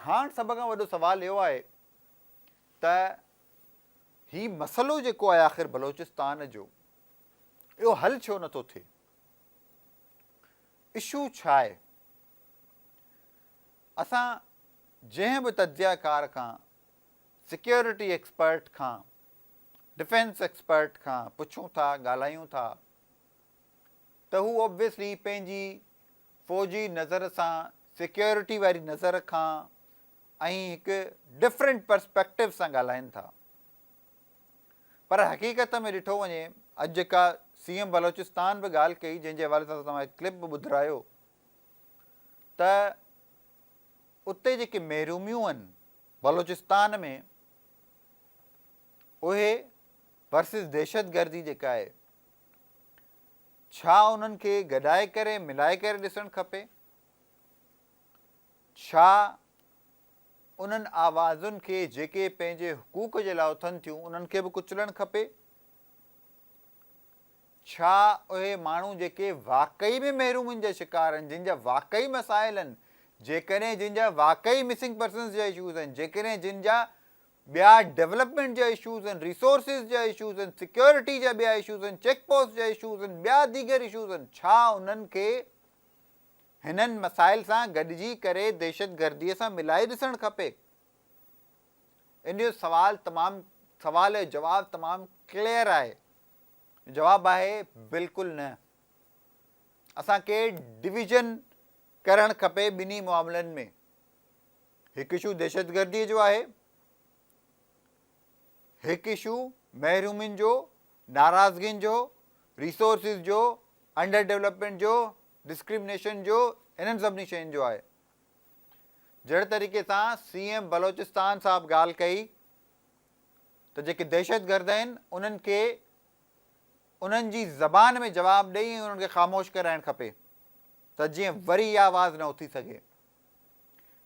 هاڻ سڀ کان وڏو سوال اهو آهي ته هي مسئلو جيڪو آهي آخر بلوچستان جو اهو حل ڇو نٿو ٿئي؟ اشو ڇا آهي؟ اسان جنهن به تجزيه ڪار کان، سيڪيورٽي ايڪسپرٽ کان، ڊفينس ايڪسپرٽ کان پڇون ٿا، ڳالهايون ٿا ته هو اوبويسلي پنهنجي فوجي نظر سان، سيڪيورٽي واري نظر کان ۽ هڪ ڊفرنٽ پرسپيڪٽو سان ڳالهائين ٿا. پر حقيقت ۾ ڏٺو وڃي اڄ جيڪا سي ايم بلوچستان به ڳالهه ڪئي جنهن جي حوالي سان توهان هڪ ڪلپ به ٻڌرايو ته اتي جيڪي محروميون آهن بلوچستان ۾ اهي ورسز دهشتگردي جيڪا آهي ڇا انهن کي گڏائي ڪري ملائي ڪري ڏسڻ کپي؟ ڇا انهن آوازن کي جيڪي پنهنجي حقوق جي لاء اٿن ٿيون انهن کي به ڪچلڻ کپي؟ ڇا اهي ماڻهو جيڪي واقعي ۾ محرومين جا شڪار آهن، جن جا واقعي مسائل آهن، جيڪڏهن جن جا واقعي مسنگ پرسنز جا اشوز آهن، جيڪڏهن جن جا ٻيا ڊولپمينٽ جا اشوز آهن، ريسورسز جا اشوز آهن، سيڪيورٽي جا ٻيا اشوز آهن، چيڪ پوسٽ جا اشوز آهن، ٻيا ديگر اشوز آهن، ڇا انهن کي هنن مسائل سان گڏجي ڪري دهشتگردي سان ملائي ڏسڻ کپي؟ ان جو سوال تمام سوال جو جواب تمام ڪليئر آهي. جواب آهي بلڪل نه. اسان کي ڊويزن ڪرڻ کپي ٻنهي معاملن ۾. هڪ اشو دهشتگردي جو آهي، هڪ اشو محرومين جو، ناراضگين جو، ريسورسز جو، انڊر ڊولپمينٽ جو، ڊسڪرمنيشن جو، انهن سڀني شين جو آهي. جهڙي طريقي سان سي ايم بلوچستان صاحب ڳالهه ڪئي ته جيڪي دهشتگرد آهن انهن کي انهن جي زبان ۾ جواب ڏئي ۽ انهن کي خاموش ڪرائڻ کپي ته جيئن وري اها آواز نه اٿي سگهي.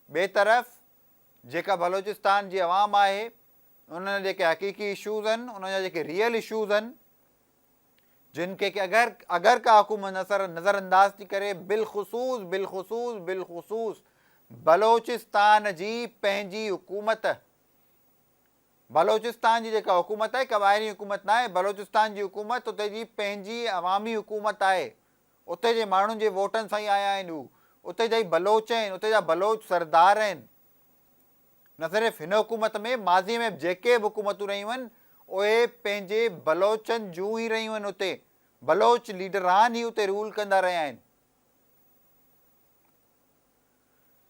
ٻئي طرف جيڪا بلوچستان جي عوام آهي انهن جا جيڪي حقيقي اشوز آهن انهن جا جيڪي ريئل اشوز آهن جن کي اگر اگر ڪا حڪومت نظر نظر انداز ٿي ڪري بالخصوص بالخصوص بالخصوص بلوچستان جي پنهنجي حڪومت بلوچستان جي جيڪا حڪومت آهي قبائلي حڪومت نه آهي بلوچستان جي حڪومت اتي جي پنهنجي عوامي حڪومت آهي اتي جي ماڻهن جي ووٽن سان ئي آيا آهن هو اتي جا ئي بلوچ آهن اتي جا بلوچ سردار آهن نه صرف هن حڪومت ۾ ماضي ۾ به جيڪي به حڪومتون رهيون آهن اهي پنهنجي بلوچن جون ئي رهيون آهن اتي بلوچ ليڊران ئي اتي رول ڪندا رهيا آهن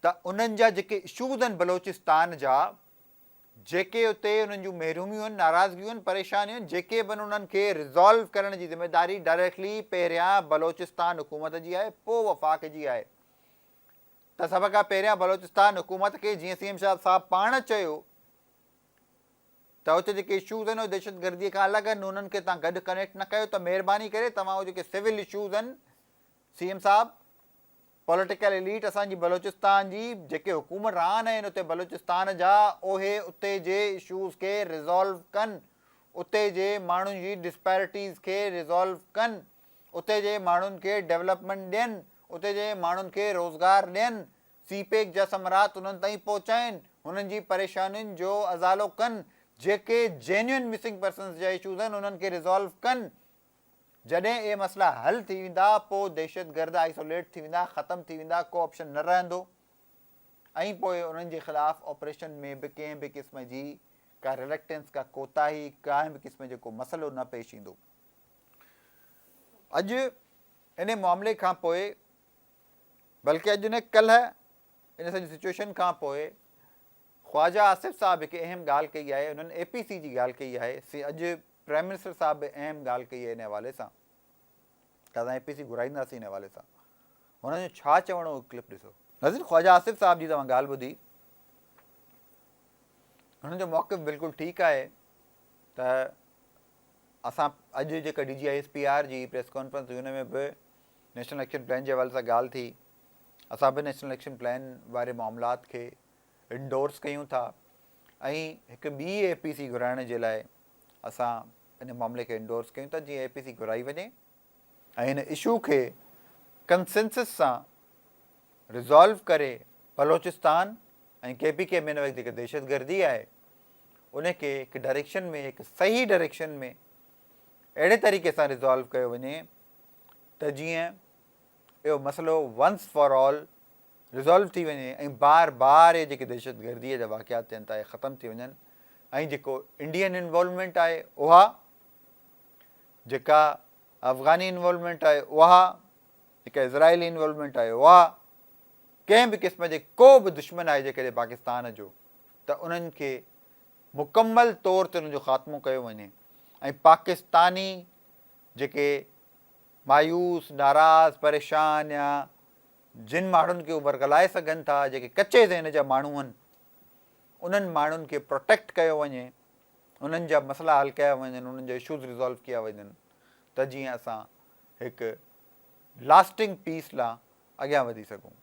ته انهن جا جيڪي اشوز آهن بلوچستان جا جيڪي اتي انهن جون محروميون آهن ناراضگيون آهن پريشانيون آهن جيڪي به انهن کي ريزالو ڪرڻ جي ذميداري ڊائريڪٽلي پهريان بلوچستان حڪومت جي آهي پوء وفاق جي آهي ته سڀ کان پهريان بلوچستان حڪومت کي جيئن سي ايم شاهه صاحب پاڻ چيو ته اتي جيڪي اشوز آهن اهي دهشتگردي کان الڳ آهن انهن کي توهان گڏ ڪنيڪٽ نه ڪيو ته مهرباني ڪري توهان اهي جيڪي سول اشوز آهن سي ايم صاحب پوليٽيڪل اليٽ اسان جي بلوچستان جي جيڪي حڪمران آهن اتي بلوچستان جا اهي اتي جي اشوز کي ريزالو ڪن اتي جي ماڻهن جي ڊسپيرٽيز کي ريزالو ڪن اتي جي ماڻهن کي ڊولپمينٽ ڏين، اتي جي ماڻهن کي روزگار ڏين، سي پيڪ جا ثمرات انهن تائين پهچائين، هنن جي پريشانين جو ازالو ڪن، جيڪي جينيوئن مسنگ پرسنز جا اشوز آهن انهن کي ريزالو ڪن، جڏهن اهي مسئلا حل ٿي ويندا پوء دهشتگرد آئسوليٽ ٿي ويندا، ختم ٿي ويندا، ڪو آپشن نه رهندو ۽ پوء انهن جي خلاف آپريشن ۾ به ڪنهن به قسم جي ڪا ريلڪٽنس، ڪا ڪوتاهي، ڪنهن به قسم جو ڪو مسئلو نه پيش ايندو. اڄ ان معاملي کان پوء بلڪه اڄ نه ڪلهه ان سڄي سچويشن کان پوء خواجه آصف صاحب هڪ اهم ڳالهه ڪئي آهي انهن اي پي سي جي ڳالهه ڪئي آهي سي اڄ پرائم منسٽر صاحب به اهم ڳالهه ڪئي آهي ان حوالي سان ته اسان اي پي سي گهرائينداسين ان حوالي سان هنن جو ڇا چوڻ هو ڪلپ ڏسو. ناظرين خواجه آصف صاحب جي توهان ڳالهه ٻڌي هنن جو موقف بلڪل ٺيڪ آهي ته اسان اڄ جيڪا D G I S P R جي پريس ڪانفرنس هئي ان ۾ به نيشنل ايڪشن پلان جي حوالي سان ڳالهه ٿي اسان به نيشنل ايڪشن پلان واري معاملات کي انڊورس ڪيون ٿا ۽ هڪ ٻي اي پي سي گهرائڻ جي لاء اسان ان معاملي کي انڊورس ڪيون ٿا جيئن اي پي سي گهرائي وڃي ۽ هن اشو کي ڪنسنسس سان ريزالو ڪري بلوچستان ۽ ڪي پي ڪي ۾ هن وقت جيڪا دهشتگردي آهي ان کي هڪ ڊائريڪشن ۾ هڪ صحيح ڊائريڪشن ۾ اهڙي طريقي سان ريزالو ڪيو وڃي ته جيئن اهو مسئلو ونس فار آل ريزالو ٿي وڃي ۽ بار بار اهي جيڪي دهشتگردي جا واقعات ٿين ٿا اهي ختم ٿي وڃن ۽ جيڪو انڊين انوالومينٽ آهي اها جيڪا افغاني انوالومينٽ آهي اها جيڪا اسرائيلي انوالومينٽ آهي اها ڪنهن به قسم جي ڪو به دشمن آهي جيڪڏهن پاڪستان جو ته انهن کي مڪمل طور تي انهن جو خاتمو ڪيو وڃي ۽ پاڪستاني جيڪي مايوس، ناراض، پريشان يا جن ماڻهن کي هو ورغلائي سگهن ٿا جيڪي ڪچي ذهن جا ماڻهو آهن انهن ماڻهن کي پروٽيڪٽ ڪيو وڃي انهن جا مسئلا حل ڪيا وڃن انهن جا اشوز ريزالو ڪيا وڃن ته جيئن اسان هڪ لاسٽنگ پيس لا اڳيان وڌي سگهون.